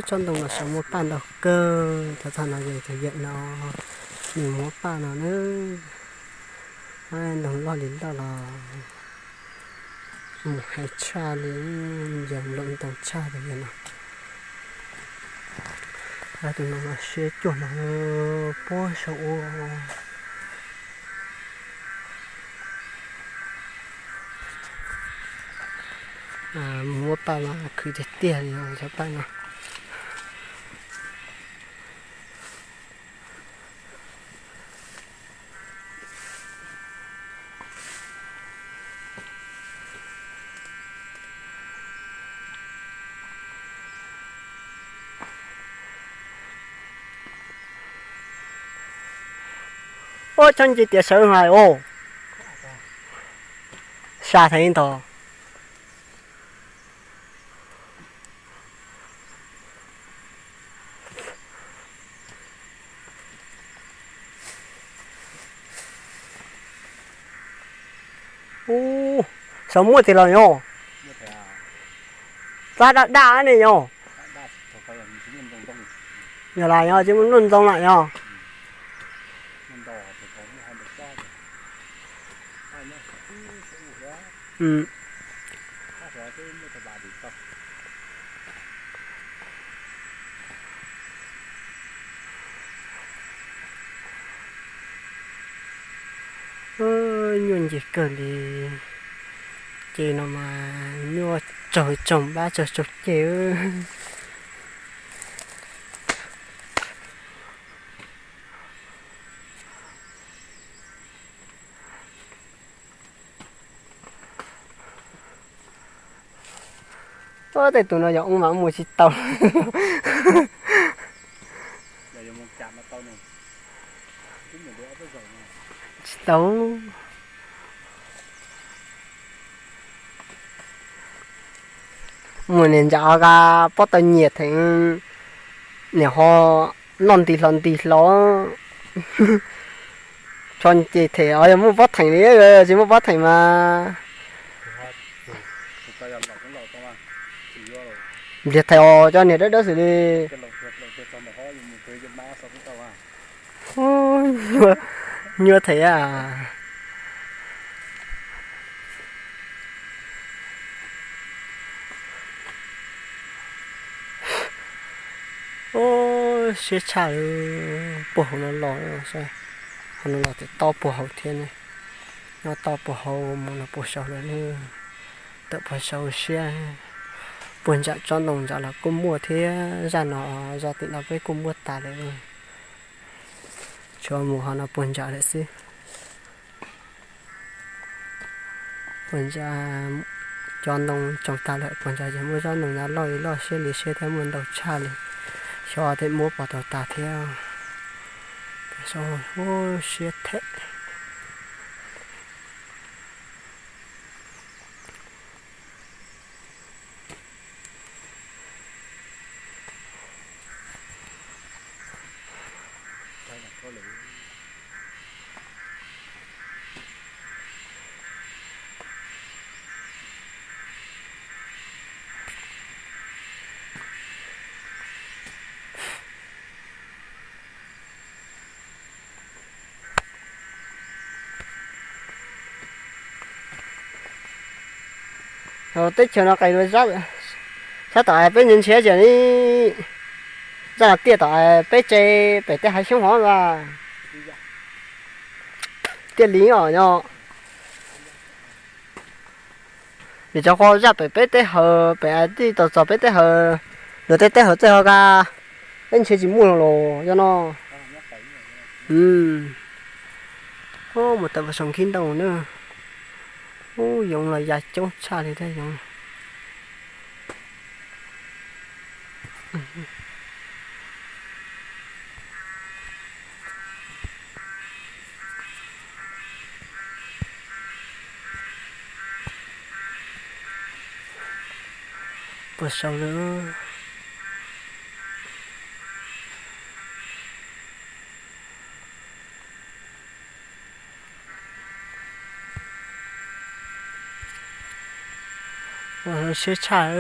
Tsob ntoo no saum muaj paj ntau kawg, cov txog no ces cov yawm no nws muab paj no na. Ntoo loj li loj los mus heev tshaj li, yawg nploom ntoo tshaj li yawg no. Tus no mas siab cuag no puag saum ub. Muab paj mas khwv tiag tiag li cov paj no. Ua tsob nce tias sawv hais os, sa theej ntog. Ub, saum muaj tiag los yog? Tab daj daj ne yog? Yog las yog tsis muaj nuj ntoo lawm yog? Nyuaj nce kawg li. Ces no mas nyuaj tsaug tsaug npab tsaug tsaug ceg. Tej tus no yog ub mas mus tsis tau. Tsis tau. Mus niam ntsa ka pob tau nyiam theem, niam ho noj nti hlo nti hlo. Tso nce them os, yog muaj pob theem li, tsis muaj pob theem mas npliag them os, cov niag dawb dawb xwb li. Nyuaj them a. Siab tshaj li, puag hauv no los, hauv no los tseem tob puag hauv thiab ne. Nyob tob puag hauv mus no puag saud lawm ne. Tawm puag saud siab. Puag ntsam tsob ntoo ntsam los kuj muaj thiab, zaj no zaj tim no peb kuj muaj tas lawm. Tshuav mus ho no puag ntsam lawm xwb. Puag ntsam cov ntoo tsoo tag lawm, puag ntsam ces muaj tsob ntoo nyob loj li loj siab li siab thiab muaj ntau tshaj li. Xyov tej muab puas tau tas thiab. Siab them. Teb chaws no qis dua sab tom peb ntshiab tias li, zaj no tiaj tom peb tsev pem tej hav xyoob hov a. Tiaj li os nyob. Vim cov qhov zaj pem peb teb hawm pem tij tau txog peb teb hawm, luag tej teb hawm tej ho ka, peb ntshe tsis muaj los yog no. Mus tawm pas soos khib ntoo na. Ub, yoov los ya coob tshaj li thiab yoov. Puag saud lawm. Siab tshaj.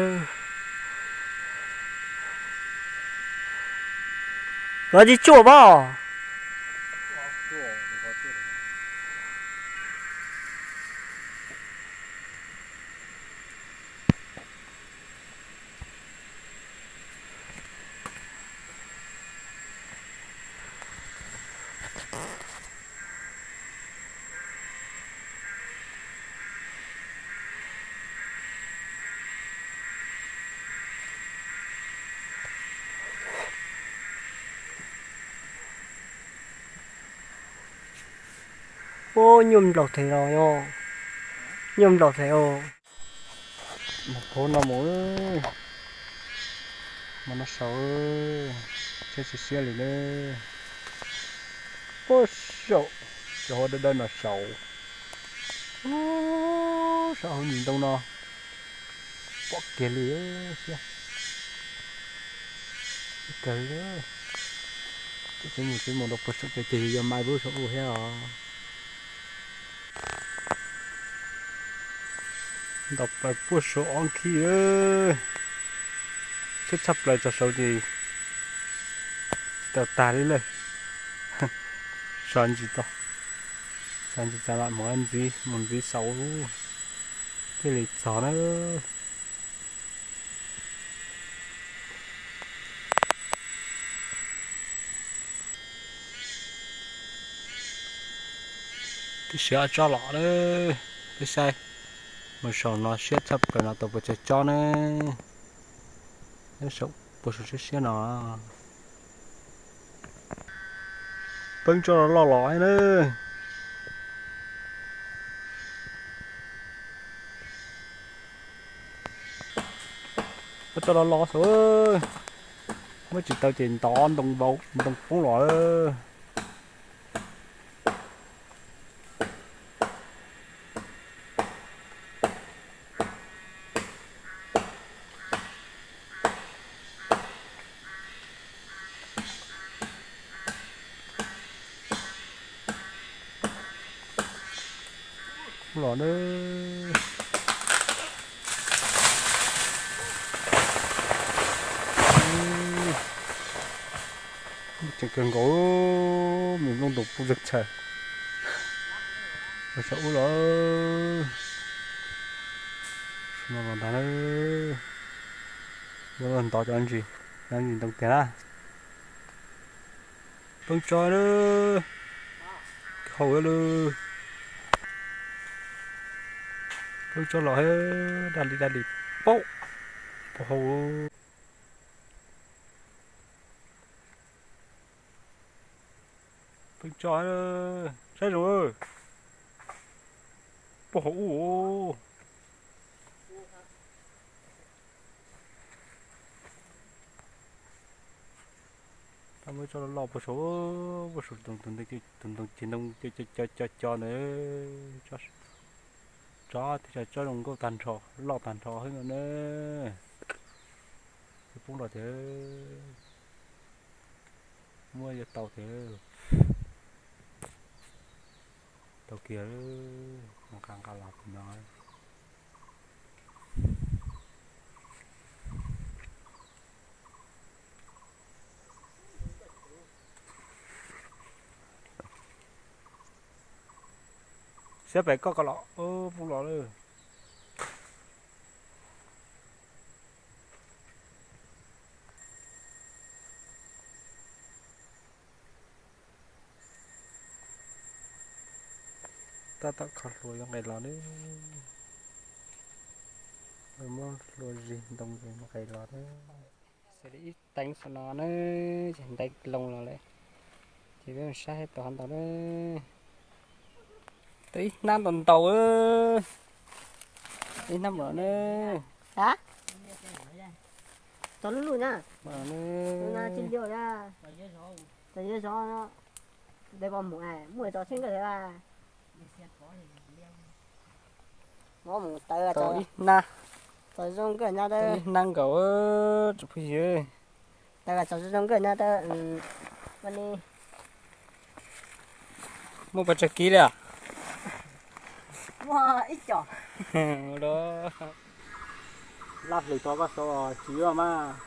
Lov tsis tsuaj pab. Ub, nyuaj nplaum theem los yog, nyuaj nplaum theem os. Mus pub no mus, mus no saud, siab tsis siab li ne. Ub saum, cov hauv dawb dawb no saud, ub, saum hauv ntsis ntoo no pom kiag li, siab kawg li. Ces mus ces mus rau puag saum ces ces yog mas pub saum ub thiab os. Ntaus plaws puag saum ob khib, siab tshaj plaws txog saud ces tau tag li lawm. Sov ntsis tso, sov ntsis tso mam mus ntxiv, mus ntxiv saud thiaj li txog na. Twb siav tsob los lawm, peb saib mus saum no siab tshaj plaws no tau puas tsawg tsob ne. Saum puag saum siab siab no, peb tsob los loj los na. Peb tsob los loj xwb, muab tsis tau ces ntov ntoo vau ntoo poob los. Los na. Tseem kawg nkaus, me nplooj ntoos pub zog chaw. Los saum ub los. No los ntag na. Yuav los ntov cov ntsis, cov ntsis ntoo tiag na. Peb tsob na, hau lawm. Peb tsob los daj li daj li paub, paub hau. Peb tsob, saib zoo, paub hau ub. Tau muab tsob loj loj puag saum, puag saum tus ntoo, tus ntoo ceg ntoo co co co ntawd, tsob thiab tsob zoo nkauj tag nrho, loj tag nrho xwb no na. Twb poob los thiab, muab yuav tau thiab, tau kiag, nqa nqa los no. Siab pem koj ko los, poob los lawm. Tab tom kho hlua yuav nqes los ne. Muab hlua zis ntoo zis nqes los ne. Xws li ib teev saum no na, ces ntev loo los lawm, ces peb mus saib tau hov ntau na. Tau ib hnab ntau ntau, ib hnab npaum no na. Tau lub lub na. Tsis liu, tau zov no, de pos mus muaj tso tsheej nkawd. Ib hnab, tau zoo nkawd nyob, tau ib hnab nkaus, tsoom phooj ywg. Tau tso zoo nkawd nyob, muaj pes tsawg kib li? Muaj ib co. Laj hlis tso koj sau tsis yuav mas.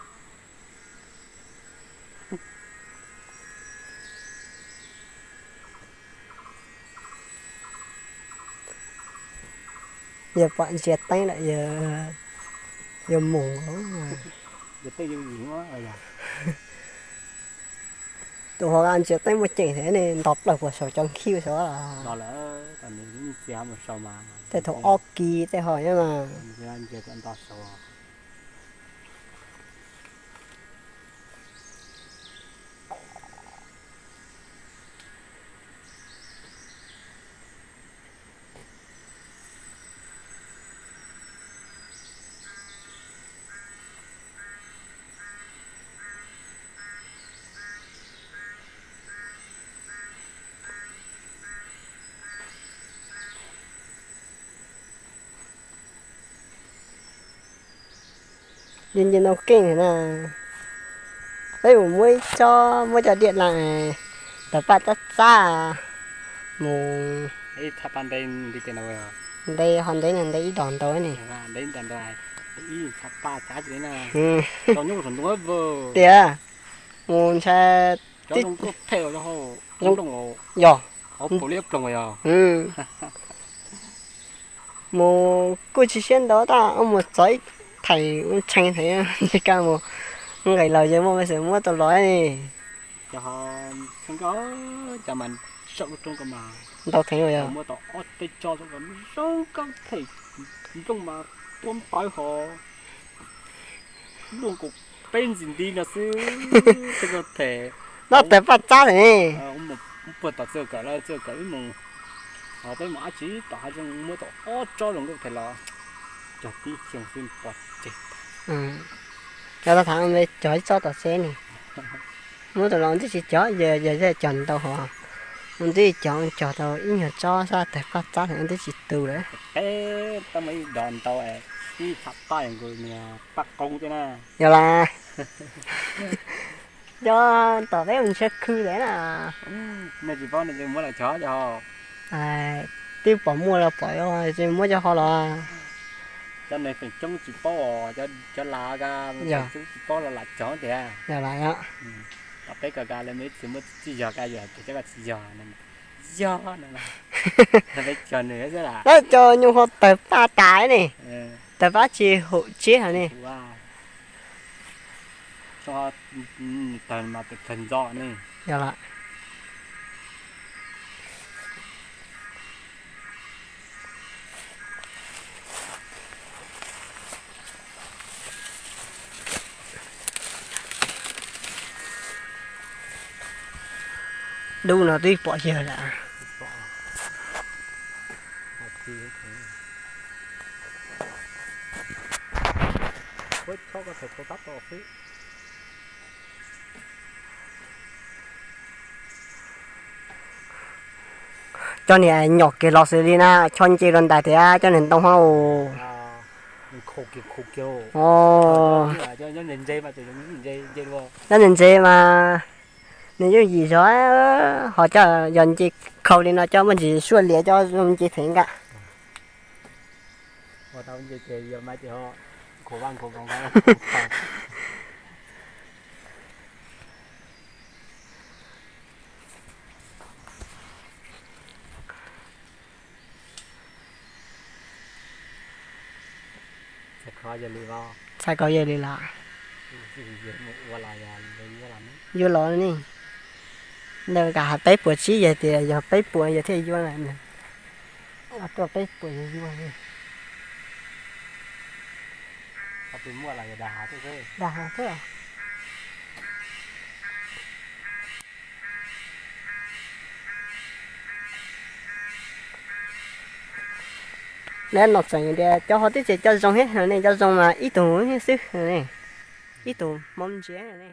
Yog pom ntsia teeb lawm yog mus. Tus hluas ntsia teeb muaj ceem thiab ne, nto plaws puas saum cov nkhib saud. Tej thaum ob kis tej ho nyob mas. Nce nce ntoo keej na. Peb mus muab ib tsob, muab cov diaj laj tawg paj txab txab mus. Nte ho nte no nte ib dos ntau ne. Tias mus ntshai yog mus kuj tsis siab ntau tab mus txog ib thais ua tshee thiab nce kaj mus nqes los yog muaj peev xwm muab tau los ne. Ntau theev yog. Peb ntxim nti no xwb, no tawg paj txab ne. Puag tom txij kawm lawm, txij kawm ib mus, peb mus ab tsi tom hav zoov muab tau ob tsob zoo nkauj thiab los cog tib xyoo xwb pov tseg. Yog tau tham cog ib tsob tom tsev ne. Muab tau los twb tsis cog, yog cog ntau hos, twb cog cog tau ib nyuag tsob sab tawg paj txab tseem twb tsis tu lawm. Peb tau muaj ib dos ntau, ib tham paj nkaus niag paj qoob thiab na. Yog las, cov tom peb mus ntshiab khw lawm na. Nej tsis paub nej muab los cog cov ho. Twb pom muaj los pom, muab cov ho los. Cov neeg feem coob tsis paub os, cov lam ka, feem coob tsis paub los lam cog tiag. Yog las, tom peb ka ka lawv muaj ib txwm muaj tsis yog ka yog tias cov ka tsis yog, yog no, peb cog nws xwb las. Cov nyuj ho tawg paj tas ne, tawg paj tsis haum tsiab hev ne. Tawg mas tawg ntxo ne. Yog las. Dub no twb pom yawg lawm. Cov niag nyom kiag los xws li na, cov nce rau ntais tias cov niag ntoo hov. Cov niag ntse mas nws yooj yim zog, ho cov yog nce khau li no cov muaj ntsis suaj lias cov zoo nce phem nkaus. Txhais ko yog li las. Yuav los ne. Ntawd kam hais peb puas tsib yog tias yog peb puas yog thiaj yuav lawm. Tuaj peb puas yog yuav. Dag hav xwb. Lawv nom tseem tias cov ho twb tsis cov zoo thiab ne, cov zoo mas ib tug xwb ne, ib tug hmoov ntsia ne.